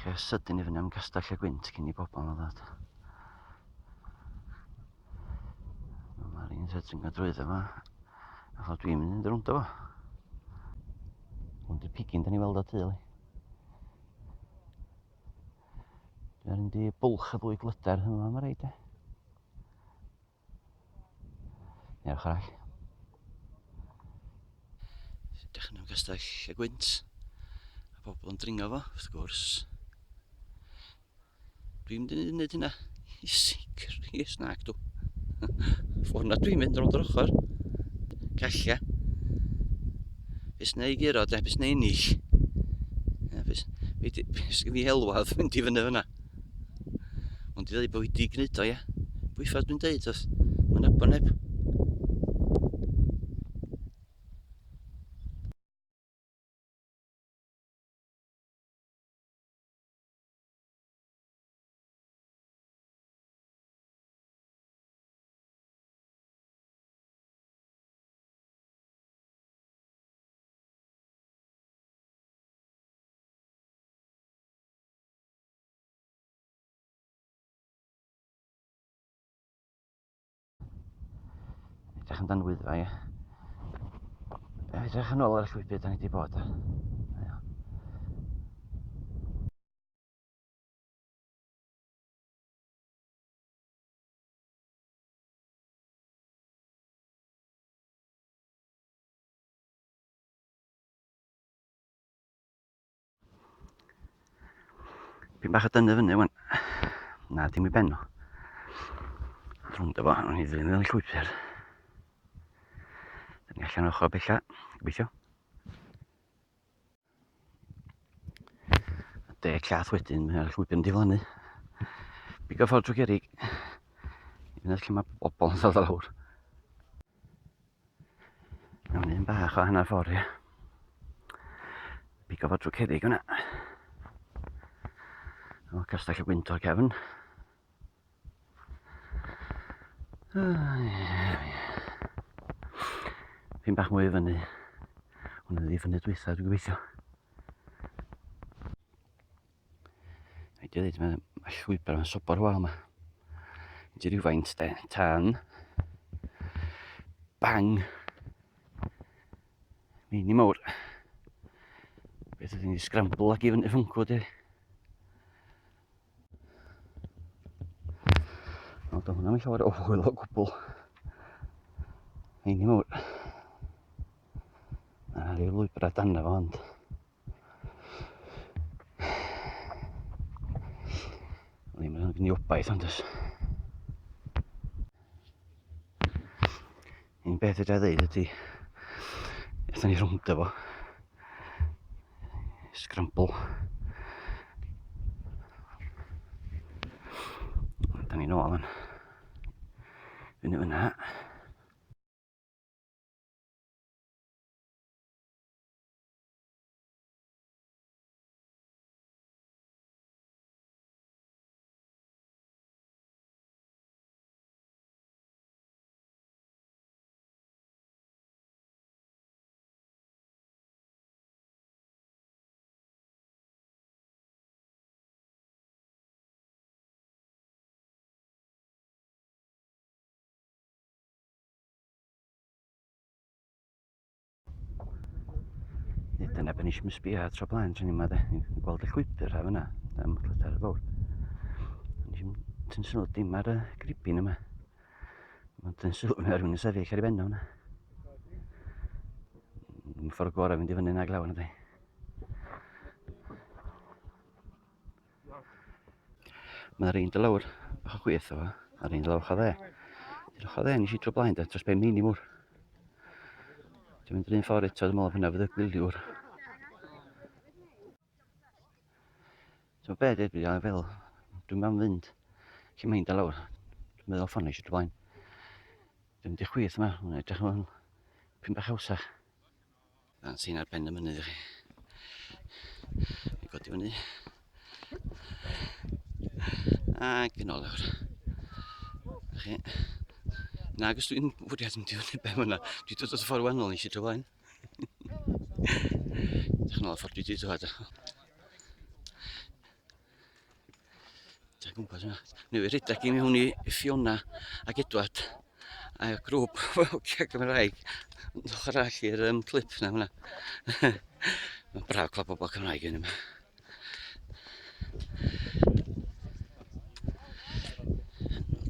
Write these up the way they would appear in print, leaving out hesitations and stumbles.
Dechrau sydyn i fyny am gastell y gwynt cyn i bobl yna ddod. Mae'r un sy'n dringo drwyddo fo. A ffordd dwi'n mynd rownd o fo. Hwn di'r pigyn da ni weld o tu li. Dwi'n mynd i bwlch y ddwy glyder yma, mae rhaid e. Neu'r ochr arall. Dechrau am gastell y gwynt. A pobl yn dringo fo, wrth gwrs. Dwi'n mynd i wneud hynna. I sicr, yes, nag dw. Ffordd na dwi'n mynd rownd yr ochr. Callia. Bys neu guro, de, bys neu ennill. Bys, bys, fi helwad mynd i fyny fyna. Ond i ddweud bod fi wedi gwneud o, ia. Pwy ffordd dwi'n deud, os mae'n nabod neb. Edrych amdan wyddfa, ie. Edrych yn ôl ar y llwybr da ni wedi bod ar. Pyn bach o dynnu fyny wan. Na, dim i ben o. Rhwng fo, o'n i ddilyn yn y llwybr. Dyn ni allan ochr bella, gobeithio. A deg llath wedyn, mae'r llwybr yn diflannu. Bigo ffordd drwy gerig. I fynd lle mae bobl yn dod lawr. Mewn un bach o hanner ffordd, ie. Pigo fo drwy cerrig hwnna. O, castell y gwynt o'r cefn. Fi'n bach mwy i fyny. Hwna ydi fyny dwytha, dwi'n gobeithio. Rhaid i ddweud, mae, mae llwybr yma'n sobor wal yma. Di rhywfaint de, tan. Bang! Meini mawr. Beth ydyn ni scramble ac i fyny ffwncw di. O, do hwnna'n llawer o hwyl o gwbl. Meini mawr. Mae yna rhyw lwybrau dan fo ond. O'n i'n mynd i obaith ond oes. Un beth fedra i ddeud ydy, aethon ni rownd efo. Scramble. Da ni'n ôl yn. Fyny fyna. Neu dyna be nes i'm sbio ar tro blaen tro yma de. Ni'n gweld y llwybr ar fyna, am Clytar Fawr. Nes i'm tyn sylw dim ar y gribin yma. Mae'n tyn sylw mae rhywun yn sefyll ar ei ben o'na. Mae'n ffordd gorau fynd i fyny nag lawr na de. Mae'r un dy lawr ochr chwith o, a'r un dy lawr ochr dde. Dy'r ochr dde nes i tro blaen de, dros ben meini mwr. Dwi'n mynd yr un ffordd eto, dwi'n meddwl hynna fydd y gwyliwr. Ti'n be, dwi dwi'n fel, dwi'n am fynd lle mae'n dy lawr. Dwi'n meddwl ffordd nes i tro blaen. Dwi'n mynd i chwith yma, mae'n edrych yn pyn bach hawsach. Fan sy'n ar ben y mynydd i chi. Mi godi fyny. Ac yn ôl lawr. Chi. Nag os dwi'n fwriad mynd i fyny ben fyna. Dwi'n dod o ffordd wahanol nes i dro blaen. Dych yn ôl y ffordd dwi wedi dod. gwmpas yma. Neu rhedeg i mewn i Fiona ac Edward a grŵp hogia Gymraeg yn ochr arall i'r um, clip na hwnna. Mae'n braf cael bobl Cymraeg yn yma.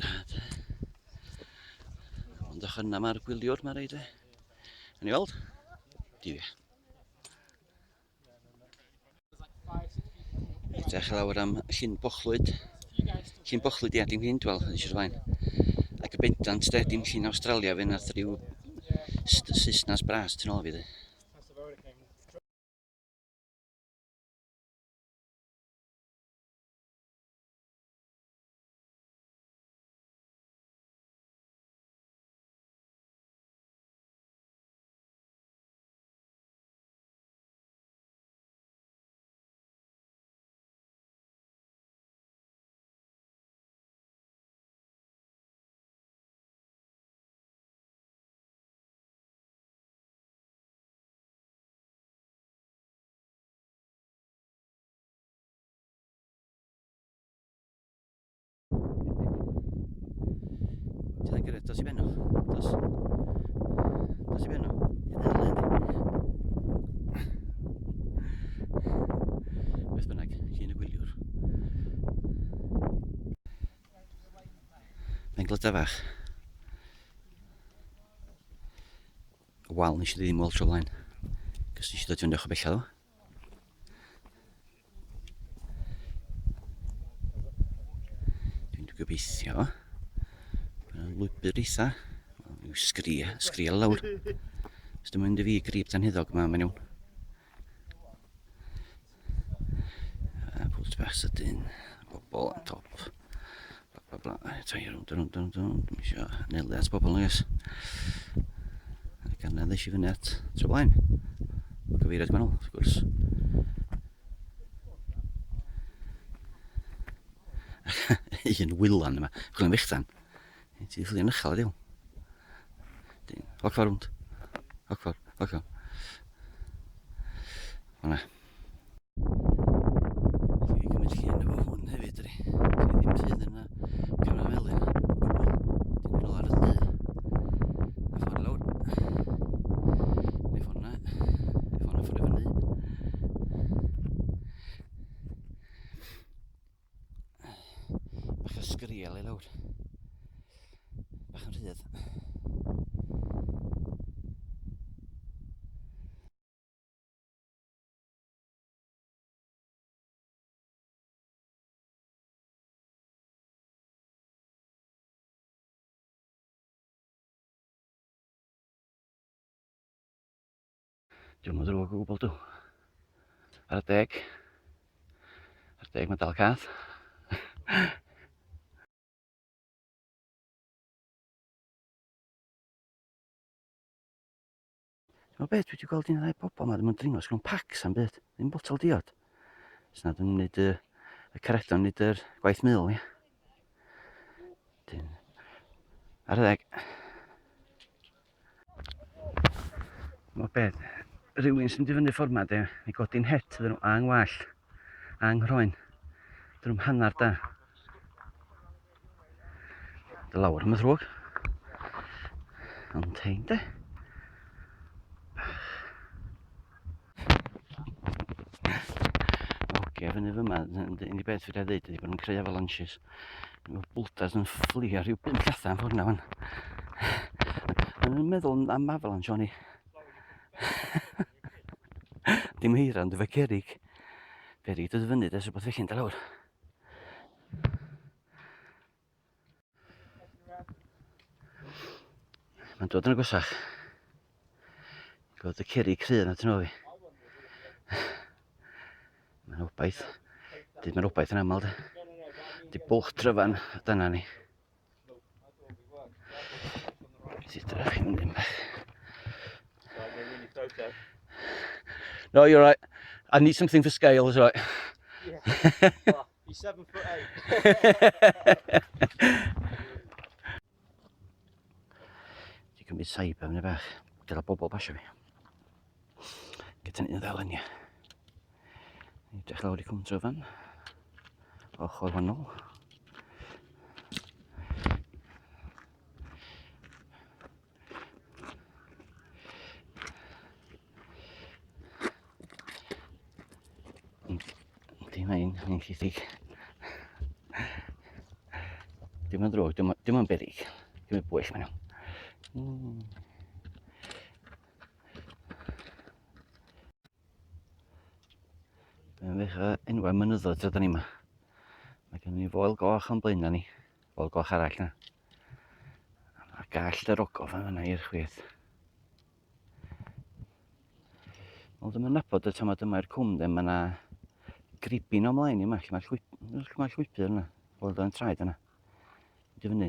Dad. Ond ochr yna mae'r gwyliwr, mae'n rhaid e. Yn i weld? Diwia. Edrych lawr am Llyn Bochlwyd. Llyn Bochlwyd, ia, dim hyn, wel, eisiau blaen. Ac y bendant, de, dim llyn Awstralia, fe nath rhyw Saesnas bras tu nôl fi, de. Ti'n gyrraedd, dos i benno. Dos. Dos i benno. Beth bynnag, llun y gwyliwr. Mae'n glyda fach. Y wal nes i ddim weld tro blaen. Cos nes i ddod fyny ochr bellaf o. Dwi'n gobeithio. Mae'n lwybr eitha. Yw sgria, sgria lawr. Os dwi'n mynd i fi grib tan heddog yma, mae'n iawn. A pwlt bach sydyn, bobl yn top. Bla bla bla. Tai rownd, rownd, rownd, rownd. Dwi'n eisiau anelu at bobl nag Ac yna ddes i fyny at tro blaen. O gyfeiriad gwahanol, wrth gwrs. Un wylan yma. Chwilio'n fechdan. Ti'n chwilio'n uchel, ydyw. Ochr rownd. Ochr, ochr. Hwna. Felly cymryd llun efo hwn hefyd, ydy. Ti ddim sydd yn y camera melyn, gwbl. Ti'n mynd ar y du. A ffordd i lawr. Neu ffordd yna. Neu ffordd yna, ffordd i fyny. Bach o sgriel i lawr. Bach yn rhydd. Diolch yn ddrwg o gwbl dw. Ar y deg. Ar y deg mae dal cath. Ti'n gwybod beth, dwi wedi gweld un neu ddau bobl yma, ddim yn dringo, sgwn pacs am byd, ddim botel diod. Os nad yn wneud y, y caredon, nid yr gwaith mul, ie. Dyn. Ar y ddeg. Mae beth, rhywun sy'n mynd i fyny ffordd yma, de, i godi'n het iddyn nhw, a'n ngwallt, a'n nghroen. Dyn nhw'n hanner da. Dy lawr am y ddrwg. Ond hein de. Oce, fyny fyma, unig beth fydda i ddeud ydy bod nhw'n creu avalanches. Mae boulders yn fflio rhyw 5 llatha yn ffordd na fan. Yn meddwl am avalanche o'n i. Dim eira, ond efo cerrig. Berig dod fyny, des rhywbeth felly'n dal lawr. Mae'n dod yn agosach. Gweld y cerrig cry yna tu ôl fi. Mae'n obaith. Dyd mae'n obaith yn aml de. Di bwlch tryfan, dyna ni. Sut ydych chi'n mynd bach? No, you're right. I need something for scale, is right. Yeah. Oh, he's 7'8". Di cymryd saib am bach. Gyda bobl pasio fi. Gyda un ddel yn Edrych lawr i Cwm Tryfan. Ochr wahanol. Mae'n mae'n llithrig. Dim yn ddrwg, dim, dim yn berig. Dim yn bwyll, mae'n iawn. Mae'n fech o enwau mynyddoedd tra da ni yma. Mae gen ni foel goch o'n blaen ni. Foel goch arall na. A gall yr ogof yn yna i'r chwith. Wel, dwi'n nabod y tamad yma i'r cwm, de, mae yna gribin o mlaen i yma, lle mae'r llwyb, lle mae'r llwybr yna, wel, yn traed yna. Mynd i fyny.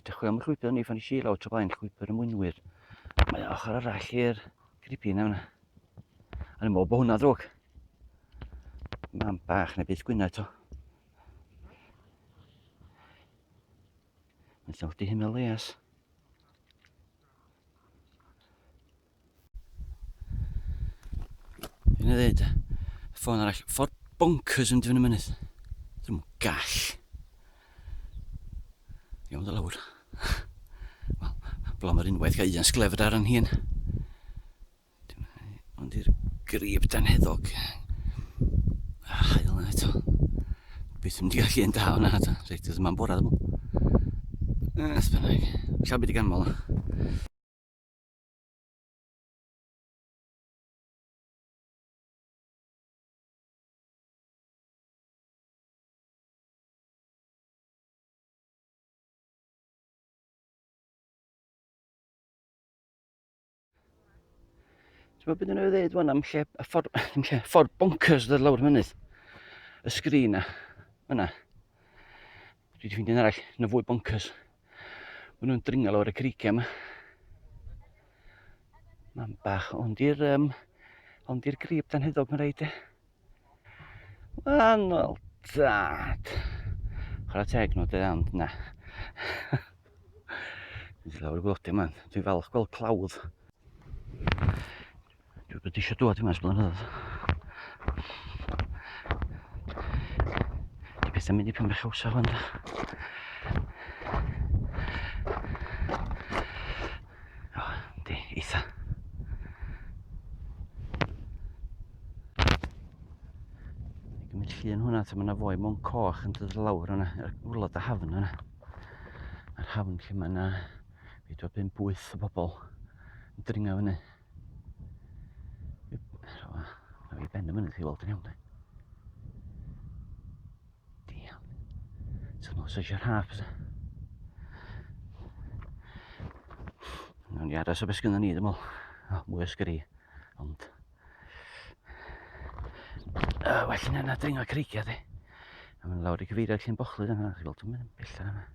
Edrych chwilio am y llwybr ni, fan i lawr tro blaen, llwybr y mwynwyr. Mae ochr arall i'r gribin yna. A ni'n meddwl bod hwnna ddrwg. Mam bach neu beth gwyna eto. Mae'n llawr di Himalayas. Fi'n ei ddeud, ffôn arall, ffordd bonkers yn mynd i fyny mynydd. Dwi'n gall. Iawn dy lawr. Wel, blom yr unwaith gael un sglefr ar yn hun. Ond i'r grib danheddog. A hael yna eto. Byth yn mynd i gallu un da o'na eto. Reit, ydym am bora ddim. Ys bynnag. Llaw byd i ganmol. Ti'n meddwl beth nhw'n dweud wan am lle, y ffordd, ddim lle, ffordd bonkers ddod lawr mynydd. Y sgrin na, yna. Dwi wedi ffeindio un arall, yn y fwy bonkers. Maen nhw'n dringo lawr y creigiau yma. Mae'n bach, ond i'r um, ond i'r grib dan heddog mae'n rhaid e. Wel, dad. Chwarae teg nhw, dweud ond na. Dwi'n lawr y gwlodau yma. Dwi'n falch gweld clawdd. Dwi wedi eisiau dod yma ers blynyddoedd. Di pethau'n mynd i pen bach hawsach fan da. O, di, eitha. Gymryd llun hwnna, ta mae yna foi mewn coch yn dod lawr hwnna, ar wrlod y hafn hwnna. A'r hafn lle mae yna 4, 5, 8 o bobl yn dringo fyny. Na fi ben y mynydd i weld yn iawn, de. Diawl. Ti'n meddwl sy'n eisiau rhaff, bysa? Nawn ni aros o beth sgynnon ni, dwi'n meddwl. O, mwy o sgri, ond... Well yna na dringo creigiau, di. A mynd lawr i cyfeiriad llyn bochlyd yna, chi'n gweld, dwi'n mynd yn bell yna.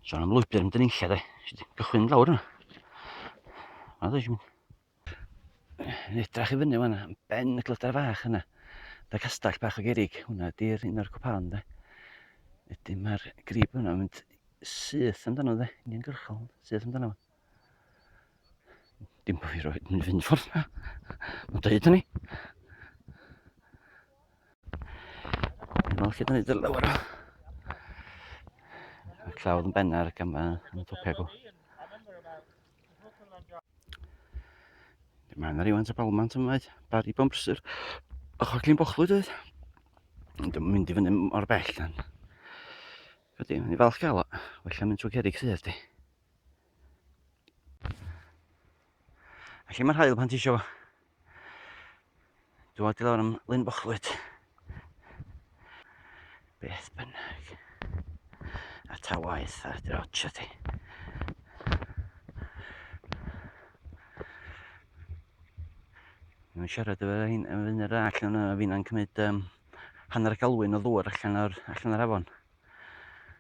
Sôn am lwybr yn dyn unlla, de. Gychwyn lawr yna. A dwi eisiau mynd. Yn edrach i fyny fan'na, ben y glydar fach yna. Da castell bach o gerig, hwnna di'r un o'r cwpan de. Wedyn mae'r grib yna yn mynd syth amdano de, uniongyrchol, syth amdano. Dim bod fi roed yn fynd ffordd na. Mae'n dweud hynny. Yn ôl lle da ni ddod lawr o. Mae'r clawdd yn benna ar y gamba yn y topiau go. Mae yna rhywfaint o balmant yma oed. Barry bo'n brysur. Ochr cyn bochlwyd oedd. Ond dwi'n mynd i fyny mor bell dan. Ydy, mae'n falch gael o. Wella mynd trwy cerrig sydd di. A lle mae'r haul pan ti isio fo? Dwad i lawr am Lyn Bochlwyd. Beth bynnag. A ta waith a drotio ti. Mae'n siarad efo un efo un arall yna fi'n cymryd um, hanner galwyn o ddŵr allan o'r, allan o'r afon.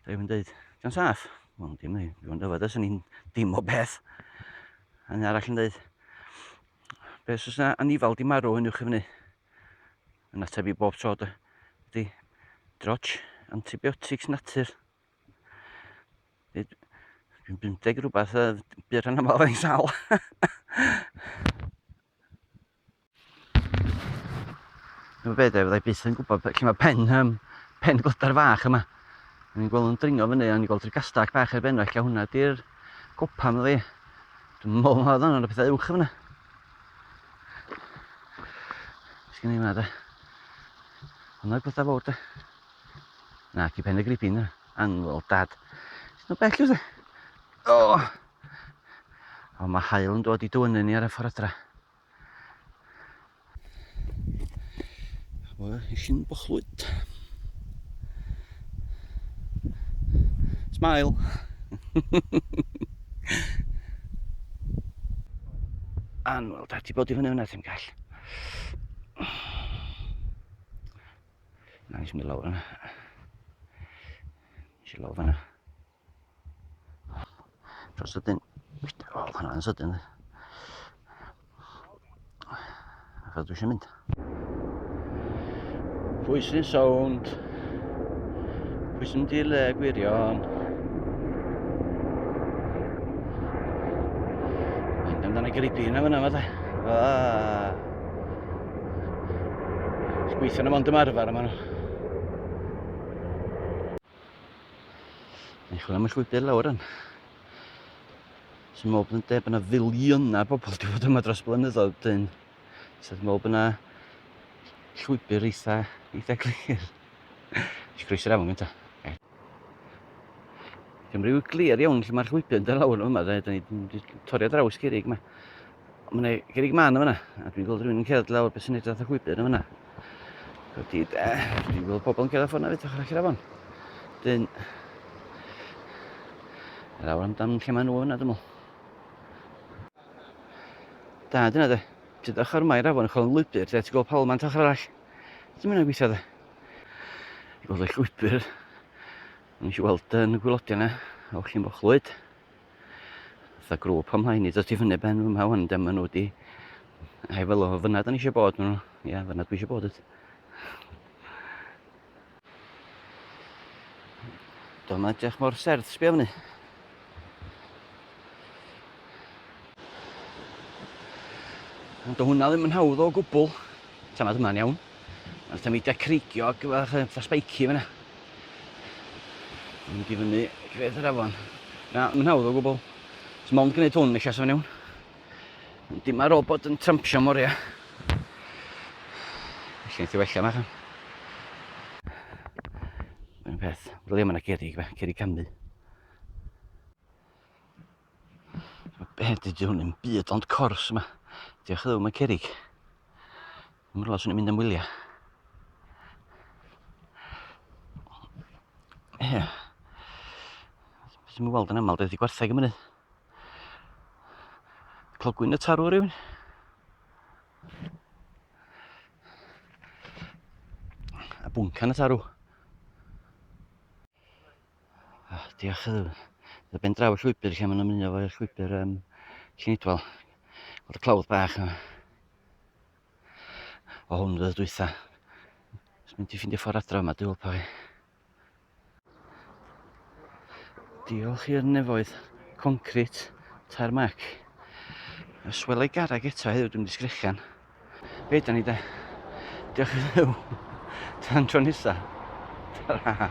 Rhaid yn dweud, di'n saff? Wel, dim, dwi'n dyfod, os ni'n dim o beth. A un arall yn dweud, Be os oes yna anifal di marw yn uwch i fyny? Yn ateb i bob tro dy. Ydy drotch, antibiotics natur. Dwi'n 50 rhywbeth a byr rhan aml fe'n sal. Dwi'n beth e, fyddai byth yn gwybod lle mae pen, um, pen glydar fach yma. O'n i'n gweld yn dringo fyny, o'n i'n gweld rhyw gastell bach ar ben lle hwnna di'r copa medda fi. Dwi'n meddwl na oedd yna pethau uwch yna. Sgyn i yma de. Hwnna'r pethau fawr de. Na, ci pen y gribin yna. Anwyl dad. Sy'n nhw bell yw'r O! O, mae haul yn dod i dywynnu ni ar y ffordd adra. Wel, llyn bochlwyd. Smile! Anwyl, dad ti bod i fyny fyna, ti'n gall. Na, nes i mynd lawr yna. Nes i lawr fyna. Dros sydyn. O, hwnna'n sydyn. Fel dwi eisiau mynd. Pwy sy'n sownd? Pwy sy'n mynd i le gwirion? Mynd amdano gribi yna fyna, fatha. Ah. Gweithio na mond ymarfer yma nhw. Neu chwilio am y llwybr lawr yn. Sy'n meddwl bod yn deb yna filiynau bobl wedi bod yma dros blynyddoedd dyn. So dwi'n meddwl bod yna llwybr eitha, eitha clir. Nes croesi'r afon gyntaf. Dim rhyw glir iawn lle mae'r llwybr yn dod lawr yma, da ni wedi torri ar draws cerrig yma. Ond mae yna gerrig man yma, a dwi'n gweld rhywun yn cerdded lawr beth sy'n edrych y llwybr yma. Wedi, de, dwi'n gweld pobl yn cerdded ffordd na fyd, ochr allan afon. Dyn, lawr amdan lle maen nhw yna, dwi'n meddwl. Da, dyna de. Ti'n ochr yma i'r afon, ochr yn lwybr, de, ti'n gweld palmant ochr arall. Ti'n mynd gweithio de. I gweld y llwybr. Nes i weld yn y gwylodion yna, o Llyn Bochlwyd. Fatha grŵp o mlaen i dod i fyny ben fyma wan, dyma nhw wedi... Ai fel o fyna da ni eisiau bod, maen nhw. Ia, fyna dwi eisiau bod. Dyma edrych mor serth, sbio fyny. Ond hwnna ddim yn hawdd o gwbl. Tamad yma'n iawn. Mae'r tameidiau creigiog fatha spiky fyna. Mynd i fyny cyfeiriad yr afon. Na, mae'n hawdd o gwbl. Os mond gwneud hwn, eich fo'n iawn. Dim ar ôl bod yn trampio mor ia. Felly wnaeth i wella mach. Mae'n peth. Rwy'n yma gerrig fe, gerrig camu. Be dydy hwn yn byd ond cors yma. Diolch i Dduw mae cerrig. Mae'n rhywle swn i'n mynd am wyliau. Ie. Yeah. Beth i'n weld yn aml, dydy gwartheg y mynydd. Clogwyn y tarw rhywun. A bwncan y tarw. Oh, diolch i Dduw. Y ben draw y llwybr lle maen nhw'n mynd efo'r llwybr um, Llyn Idwal. Gweld y clawdd bach yma. O hwn fydd y dwytha. Os mynd i ffindio ffordd adra yma, dwi'n helpu chi. Diolch i'r nefoedd. Concrit, tarmac. Y swelau garreg eto heddiw, dwi'n mynd i sgrechian. Be da ni de? Diolch i Dduw. Tan tro nesa. Ta-ra.